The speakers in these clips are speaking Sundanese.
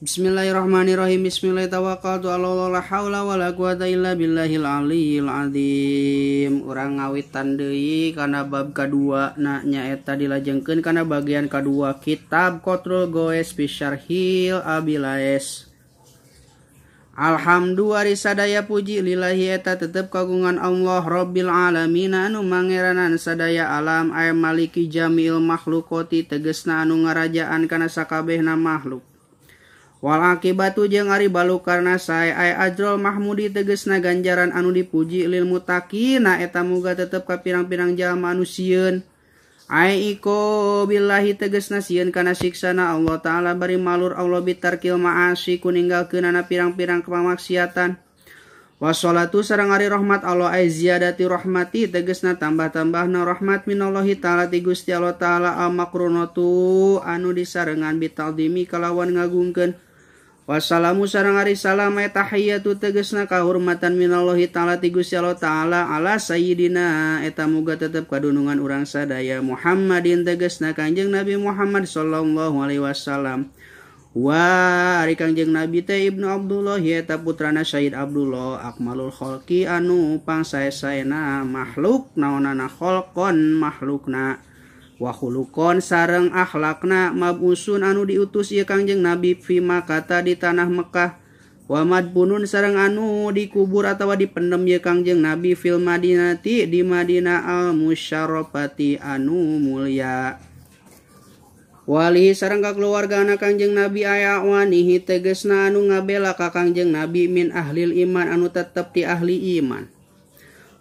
Bismillahirrahmanirrahim. Bismillahirrahmanirrahim. Tawakkaltu ala Allah la haula wala quwata illa billahil aliyil azim. Urang ngawitan deui kana bab kadua na nyaeta dilajengkeun kana bagian kadua kitab Qatrul Goes fi Syarhil Abilaes. Alhamdulillah sadaya puji lillahi eta tetep kagungan Allah Rabbil alamin anu mangeranan sadaya alam ay maliki jamil makhlukoti tegesna anu ngarajaan kana sakabehna makhluk. Wal akibatu jeung ari balukarna sae ay ajrul mahmudi tegesna ganjaran anu dipuji lil muttaqina eta muga tetep ka pirang-pirang jalma anu sieun. Ay iko billahi tegesna sieun kana siksana Allah Ta'ala bari malur Allah bitarkil ma'asi ku ninggalkeunana pirang-pirang kemaksiatan. Wassalatu sareng ari rahmat Allah ay ziyadati rahmati tegesna tambah-tambahna rahmat minallahi ta'ala ti Gusti Allah Ta'ala al makrunatu anu disarengan bitaldimi kalawan ngagungkeun. Wassalamu sareng ari salam ay tahiyatu tegesna kahormatan minallahi ta'ala ti Gusti Allah Ta'ala ala sayyidina eta muga tetep kadunungan urang sadaya Muhammadin tegesna Kanjeng Nabi Muhammad sallallahu alaihi wasallam. Wa ari Kangjeng Nabi teh Ibnu Abdullah eta putrana Sayyid Abdullah akmalul khalqi anu pangsae-saena makhluk naonana khalqon makhlukna wa khuluqon sareng akhlakna mabusun anu diutus ieu Kangjeng Nabi fi Makkah di tanah Mekah wa madbunun sareng anu dikubur atawa dipendem ieu Kangjeng Nabi fil Madinati di Madinah al musyarrafati anu mulia. Wali sareng ka keluargana Kangjeng Nabi aya wanihi tegesna anu ngabela ka Kangjeng Nabi min ahlil iman anu tetep ti ahli iman.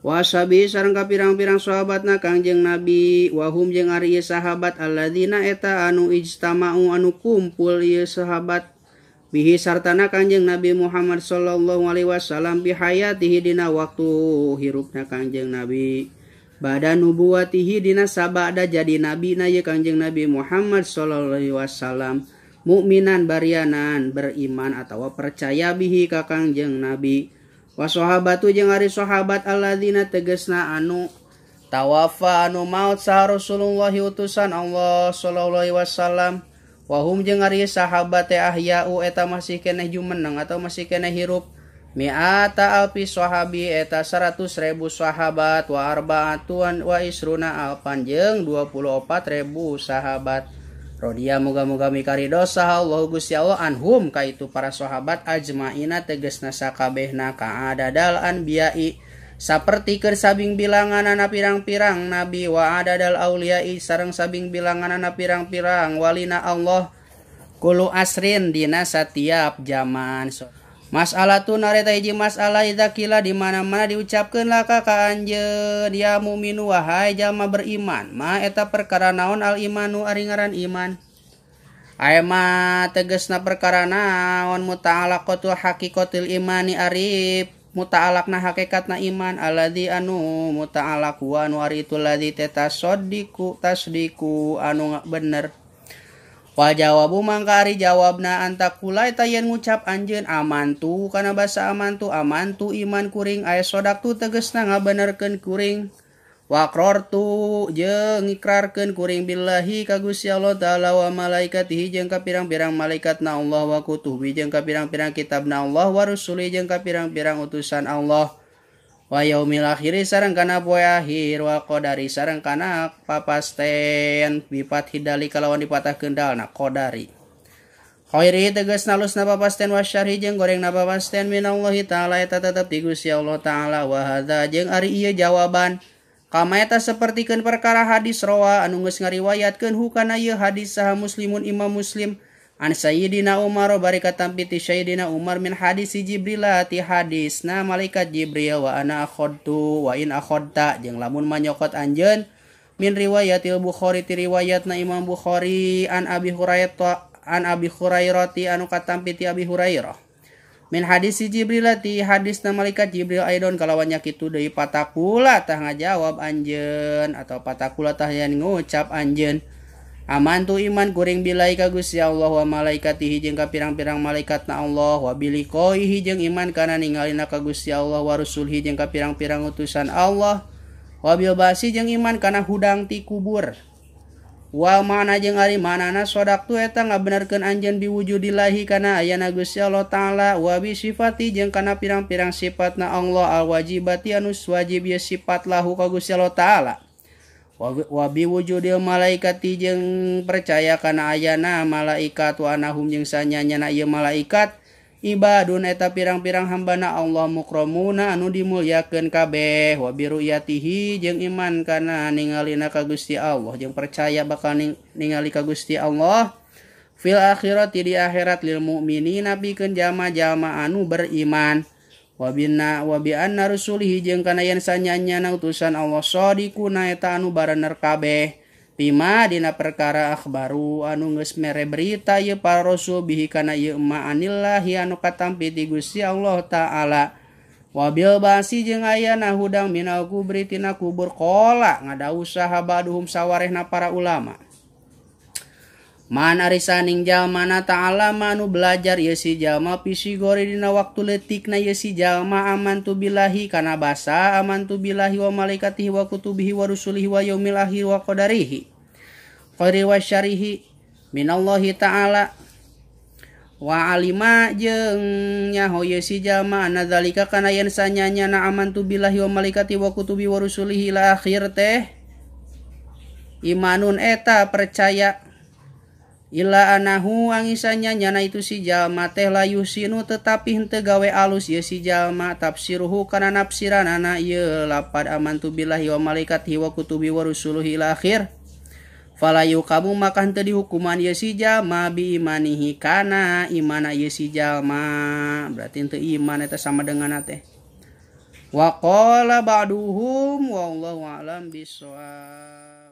Wasabi sareng ka pirang-pirang sahabatna Kangjeng Nabi wahum jeung ari ieu sahabat alladzina eta anu ijtama'u anu kumpul ieu sahabat bihi sartana Kangjeng Nabi Muhammad sallallahu alaihi wasallam bi hayatihi dina waktu hirupna Kangjeng Nabi. Bada nubuwatihi dina sabada jadi nabi na ye Kangjeng Nabi Muhammad sallallahu alaihi wasallam mukminan barianan beriman atawa percaya bihi ka Kangjeng Nabi. Wa sahabatu jeung ari sahabat alladzina tegesna anu tawafa anu maut saha Rasulullah utusan Allah sallallahu alaihi wasallam wa hum jeung ari sahabat teh ahya'u eta masih keneh jumeneng atau masih keneh hirup. Mi'ata alfi sahabi eta 100.000 sahabat wa arba'atuan wa isruna alfan jeung 24.000 sahabat. Rodia muga-muga mikarido saha Allah Gusti Allah anhum ka itu para sahabat ajmaina tegesna sakabehna ka'adadal anbiya'i saperti keur sabing bilanganana pirang-pirang nabi wa adadal auliya'i sareng sabing bilanganana pirang-pirang walina Allah kulu asrin dina satiap zaman. Masalah tu nareta hiji masalah idza kila di mana-mana diucapkeun laka ka anjeun ya mukminu wahai jalma beriman ma eta perkara naon al imanu ari ngaran iman aya ma tegesna perkara naon muta'alaqatu haqiqatil imani ari muta'alaqna hakikatna iman alladzi anu muta'alaq wa anu ari itu ladzi tasaddiqu tasdiqu anu bener. Wa jawabu mangka ari jawabna antakula eta yen ngucap anjeun amantu kana basa amantu amantu iman kuring aya sodaktu tegesna ngabenerkeun kuring wa aqrartu jeung ngikrarkeun kuring billahi ka Gusti Allah Ta'ala wa malaikatihi jeung ka pirang-pirang malaikatna Allah wa kutubi jeung ka pirang-pirang kitabna Allah wa rusuli jeung ka pirang-pirang utusan Allah wa yaumil akhiri sareng kana poe akhir wa qadari sareng kana papasten bipat hidali kalawan dipatahkeun dalna qadari khairi tegasna alusna papasten wa syarri jeung gorengna papasten minallahi ta'ala eta tetep ti Gusti Allah Ta'ala wa hadza jeung ari ieu jawaban kama eta sapertikeun perkara hadis rawa anu geus ngariwayatkeun hukana ieu hadis saha muslimun imam muslim an Sayyidina Umar bari katampi ti Sayyidina Umar min hadis Jibril ti hadisna malaikat Jibril wa ana akhadtu wa in akhadta jeung lamun manyokot anjeun min riwayatil Bukhari ti riwayatna Imam Bukhari an Abi Hurairah an Abi Hurairah ti anu katampi ti Abi Hurairah min hadis Jibril ti hadisna malaikat Jibril aidon kalawan nya kitu deui patakula tah ngajawab anjeun atau patakula tah yen ngucap anjeun amantu iman kuring billahi ka Gusti Allah wa malaikatihi jeung ka pirang-pirang malaikatna Allah wa biliqaihi jeung iman kana ningalina ka Gusti Allah wa rusulihi jeung ka pirang-pirang utusan Allah wa bil ba'si jeung iman kana hudang ti kubur Wa mana jeung ari manana sodaqtu eta ngabenerkeun anjeun biwujudillahi kana ayana Gusti Allah Ta'ala wa bi sifati jeung kana pirang-pirang sifatna Allah al wajibati anu wajib ye sifat lahu ka Gusti Allah Ta'ala. Wa bi wujudil malaikati jeung percaya kana ayana malaikat wa anahum jeung sanyanyana ieu malaikat ibadun eta pirang-pirang hambana Allah mukramuna anu dimulyakeun kabeh wa bi ru'yatihi jeung iman kana ningalina ka Gusti Allah jeung percaya bakal ningali ka Gusti Allah fil akhirati di akhirat lil mukminina pikeun jalma-jalma anu beriman wa binna wa bi anna rusulihi jeung kana yen sanyanyana utusan Allah shadiquna eta anu barener kabeh bima dina perkara akhbaru anu geus mere berita ieu para rasul bihi kana ieu ma anillahi anu katampi ti Gusti Allah Ta'ala wabil basi jeung ayana hudang minal kubri tina kubur qala ngadau sahabaduhum sawarehna para ulama man arisaning jalmana ta'ala manu belajar ieu si jalma pisigori dina waktu leutikna ieu si jalma amantu billahi kana basa amantu billahi wa malaikatihi wa kutubihi wa rusulihi wa yaumil akhir wa qadarihi khairi wa syarihi minallahi ta'ala wa alima jeung nyaho ieu si jalma anna zalika kana yen sanyanyana amantu billahi wa malaikatihi wa kutubihi wa rusulihi ila akhir teh imanun eta percaya ila anahu angisanya nyana itu si jalma teh layusinu tetapi henteu gawe alus ieu si jalma tafsiruhu kana nafsiranana ieu lapad amantu billahi wa malaikatihi wa kutubi wa rusuluhi ila akhir falayu kamu maka henteu dihukuman ieu si jalma bi imanihi kana imana ieu si jalma berarti henteu iman eta sama dengan teh wa qala ba'duhum wallahu a'lam bissawab.